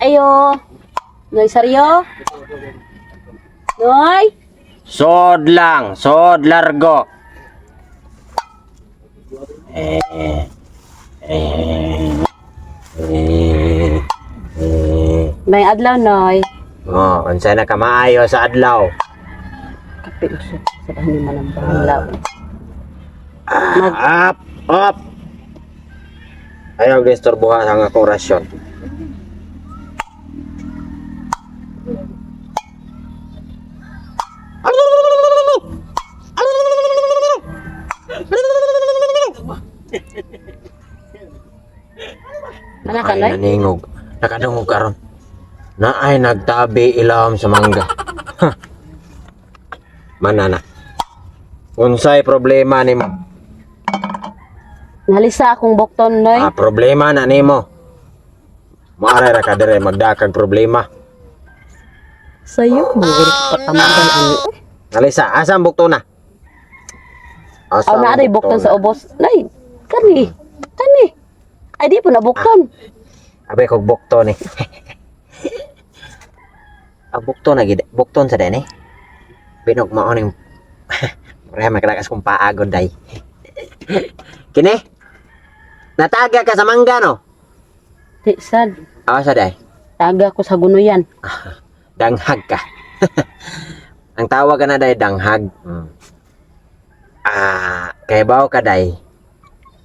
Ayo. Noy Saryo. Noy. Sod lang, sod largo. Eh, eh, eh, eh. May adlaw, Noy. Oh, unsa na ka maayo sa adlaw? Kape usok sa ni man ang banglaw. Up, up. Ayaw disturbuhan ang akong rasyon. Mana ka, Ay, Noy? naningog. Nakadungog karon. Naay nagtabi ilawom sa mangga. Ha. Manana. Unsay problema nimo? Nalisa akong bukton, Noy. Ah, problema na nimo. Maaray ra ka dire magdakag problema. Sayo, mugurot patamagal ani. Alisa, asa ang bukto na? Asa Aw na ang aray bukton sa ubos. Nay, kani. Kani. Ay di po na bukton. Abay kog bukto ni. Ang bukto na gid, bukton sa dene. Binog mao ning Pareha magkalakas kong paagod day. Kini? Nataga ka sa mangga no? Di sad. Awa sa day. Taga ko sa gunuyan. Danghag ka. Ang tawag ka na day danghag. Ah, kay bawo ka day.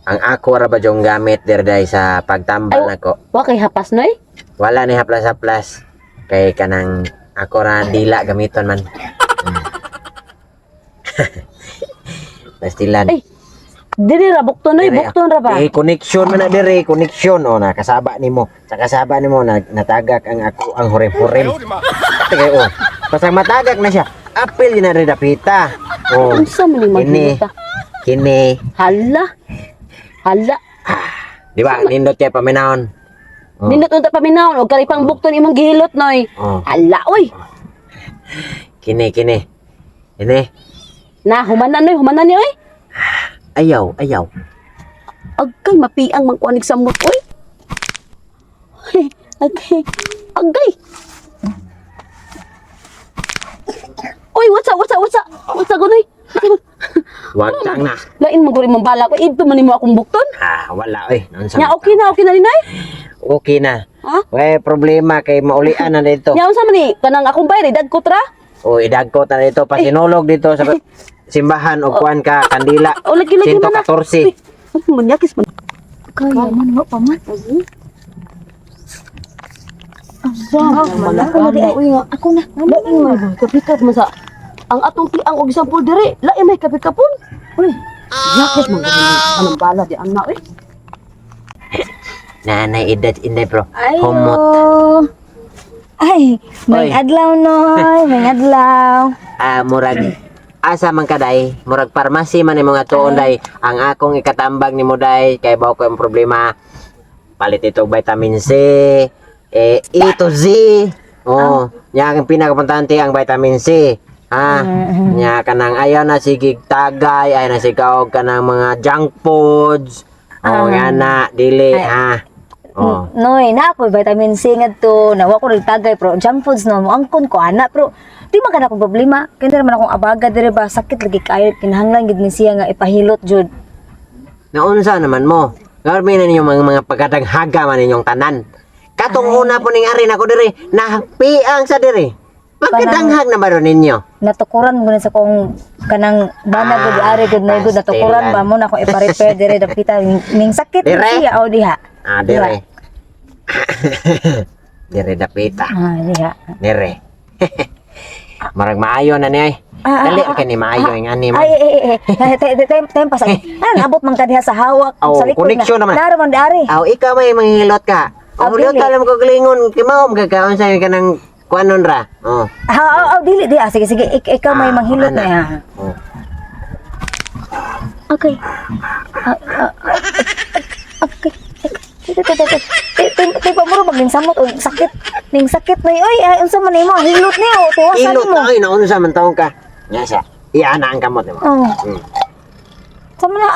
Ang ako ra ba yung gamit dir day sa pagtambal Ay, nako. Wa kay hapas, Noy? Wala ni haplas-haplas. Kay kanang ako ra dila gamiton man. Pastilan. Ay, dili ra bukton, Noy, Dire, bukton ra ba? Eh, connection man na dire, connection. O, nakasaba nimo. Sa kasaba nimo na, natagak ang ako ang hurem-hurem. Kay oh. Basta matagak na siya. Apil yun na rin dapita. Oh. Unsa man ni Kini. maghilota? Kini. Hala. Hala. Di ba? Nindot kay paminahon. Oh. Nindot unta paminawon og kari pang bukton imong gihilot, Noy. Oh. Hala, oy. Kini, kini. Kini. Na human na, Noy, human na ni oy. Ayaw, ayaw. Agkay mapiang mangkuanig sa samot, oy. Ay, agay. Agay. Oy, what's up, what's up, what's up? What's up, Noy? Wag tang na. Lain mo guri mong bala ko. Idto man nimo akong bukton. Ah, wala oy. Naunsa Nya man okay na ni Noy. Okay na. Ha? We problema kay maulian na dito. Nya unsa man ni kanang akong bayad dagko tra? O idagko ta dito pasinulog dito sa simbahan og kuan ka kandila. O lagi lagi man na. 114. Uy, manyakis man. Kaya man, wa pa man. Ako Ako na di ay. Ako na. Lain man kapikap man sa ang atong tiang og isang pool diri. Lain may kapikapon. Uy, yakis man gud anong bala di ana eh. Nanay edad inday bro. Ayo. Humot. Ay, may Oy. adlaw noy, may adlaw. Ah, murag asa man ka day? Murag pharmacy man imong atuon day. Ang akong ikatambag nimo day kay bao ko ang problema. Palit ito og vitamin C, eh, E to Z. Oh, nya ang pinakapuntanti ang vitamin C. Ha? Nya kanang ayaw na sige tagay, ayaw na sige og kanang mga junk foods. Oh, nga na dili ha. Oh. Noy, na ako vitamin C ngadto, nawa ko nagtagay pero junk foods no, moangkon ko ana pero di man kana akong problema. Kay man akong abaga dire ba sakit lagi kaayo kinahanglan gid ni siya nga ipahilot jud. Naunsa naman mo? Garmi na ninyo mga pagkadaghaga man ninyong tanan. Katong una po ning ari nako diri, napiang sa diri. Magkadanghag na ba ron ninyo? Natukuran mo sa kong kanang bana gud ari gud na gud natukuran ba mo na akong ipa-repair dire dapita ning sakit ni Dire? siya o diha. Ah, dire. Dire dapita. Ah, diha. Dire. Marag maayo na ni ay. Ah, Dali ah, kay ni maayo ang ani man. Ay, ay, ay, ay. Tay, tay, tay, tay, pasag. Ah, naabot man ka diha sa hawak. Oh, sa likod connection na. naman. Naro man di ari. Aw, ikaw may manghilot ka. Ah, Oh, liot dili. alam ko galingon kay mao magkakaon sa kanang kuanon ra. Oh. Ah, ah, ah, dili, di. Ah, sige, sige. Ikaw may Ah, manghilot ana. na. Ya. Oh. Okay. Ah, ah, ah, okay. Tay, tay, tay, tay. Tay, tay, tay, pa muro magning samot og sakit. Ning sakit na oy, ay unsa man nimo? Hilot niyo, tuwasan Ilot nimo. ay naunsa man taong ka. Nya siya. Iana ang kamot nimo. Oh, Mm. sama na.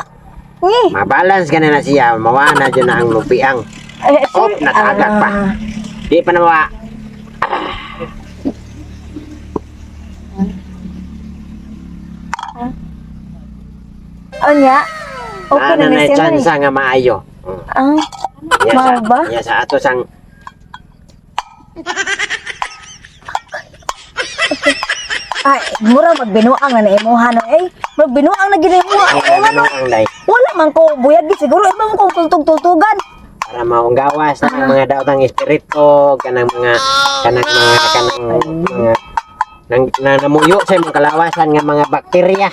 Ngi. Mabalance ka na na siya, mawana dyan na ang lupiang. Eh, Oh, natagak pa. Ah. Di pa na mawa. Unya. Okay Ana na na ni siya chance man. nga maayo. Ah, Nya sa, mao ba? nya sa ato sang Ay, mura magbinuang na na imuha no eh. Murag binuang na gid imuha. ang Oo nga no. ang day Wala man ko buyag gid siguro iba man kong tultog-tultugan. Para maunggawas na ang mga daotang espiritu kanang mga nang na, namuyo sa imong kalawasan nga mga bakterya.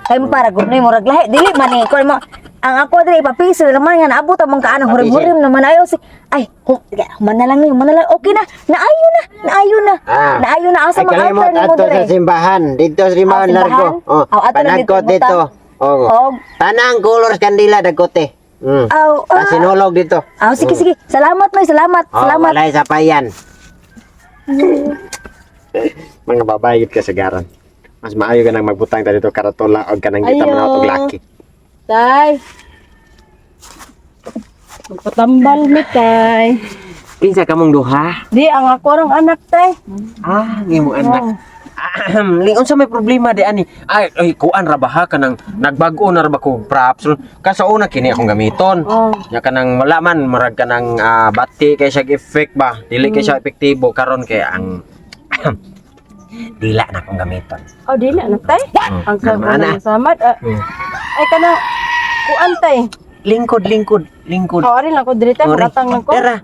Kay mo para gud murag lahi dili man ni ko mo ang ako diri ipapiso naman nga naabot ang mga kaanang hurim-hurim naman ayo si ay human na lang ni human na lang okay na naayo na naayo na Ah. naayo na asa Ay mga kalimot altar nimo adto diri sa simbahan dito sa simbahan Ah, largo. simbahan? Oh, Aw, ato lang dito panagkot dito. Oh. Og Tanang colors kandila dagkote. Aw, ah. Pasinulog dito. Aw, sige sige, salamat may salamat Oh, salamat. walay sapayan. Mga babae gid kasagaran. Mas maayo ka nang magbutang ta dito karatola og kanang kita Ayo. man og laki. Tay. Magpatambal mi, tay. Kinsa kamong duha? Di, ang ako rang anak, tay. Ah, ang imong anak. Ahem, ling unsa may problema di ani? Ay, ay kuan ra ba ha kanang nagbag-o na ra ba ko props. Kaso una kini akong gamiton. Oh. Nya kanang wala man murag kanang bati kay siya effect ba. Dili kay siya epektibo karon kay ang dila na akong gamiton. Oh, dili anak, tay. Ang Ano, ana? sa samad. Ah, ay kanang kuan, tay. Lingkod, lingkod, lingkod. Oh, ari lang ko diri, tay. Ori. Makatang lang ko. Tara.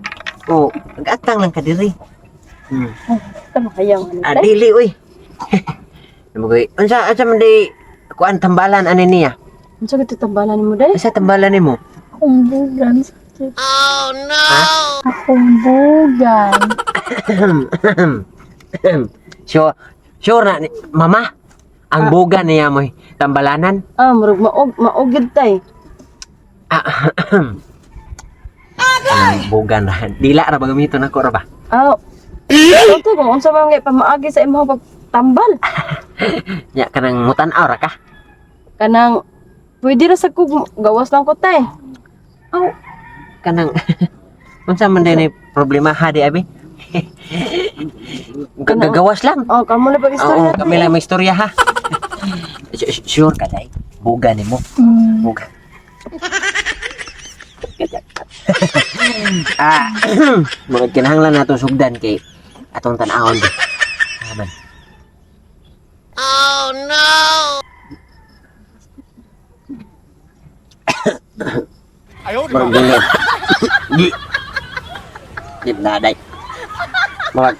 Oh, gatang lang ka diri. Tama kayang ano, Ah, tay. dili uy. Namugoy. Unsa unsa man di kuan tambalan ani niya? Unsa gid tambalan nimo, day? Unsa tambalan nimo? Akong bugan. Sakit. Oh no! Akong bugan. Sure, sure na ni, mama. Ang buga niya mo'y tambalanan. Ah, murag maog maog gid, tay. Ah, ang buga na. Dila ra ba gamiton ako ra ba? Ah. Ikaw, tay, kung unsa man nga pamaagi sa imong pagtambal. Nya kanang mutan-aw ra ka. Kanang pwede ra sa kog gawas lang ko, tay. Aw, kanang unsa man din problema ha di abi? Gagawas lang. Oh, kamo na pag-istorya. Oo, kami lang may istorya ha. Sure ka day. Buga nimo. Buga. Ah, mga kinahanglan nato sugdan kay atong tan-awon di. Aman. Oh no. Ayaw di. Di. Di na day. Murag.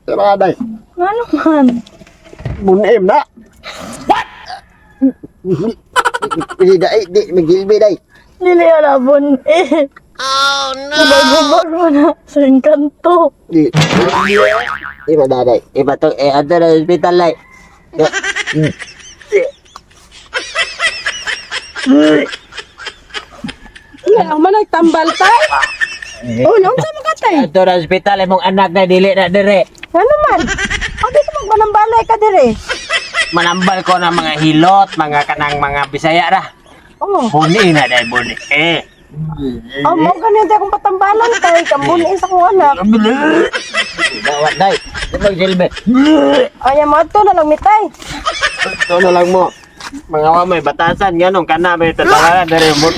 Tara day. Ano man? Bunim na. What? Di day, di magilbi day. Dili alabon eh. Oh no! Gubag-gubag mo na sa engkanto. Di. Di ba daday? Iba to eh ato na ospital lay. Wala man nagtambal, tay. Oh, unsa man ka, tay? Ato na ospital imong anak na dili na dire. Ano man? O, dito magbalambalay ka dire. Manambal ko ng mga hilot, mga kanang mga Bisaya ra. Oh. Buni na day buni. Eh. Oh, mo ganyan tayo akong patambalan, tay. Kambunin sa kong anak. Dawat day. Di magsilbi. Ay, mo na lang mi, tay. Ito na lang mo. Mga wa may batasan ganun kana may tatawaran dire mo.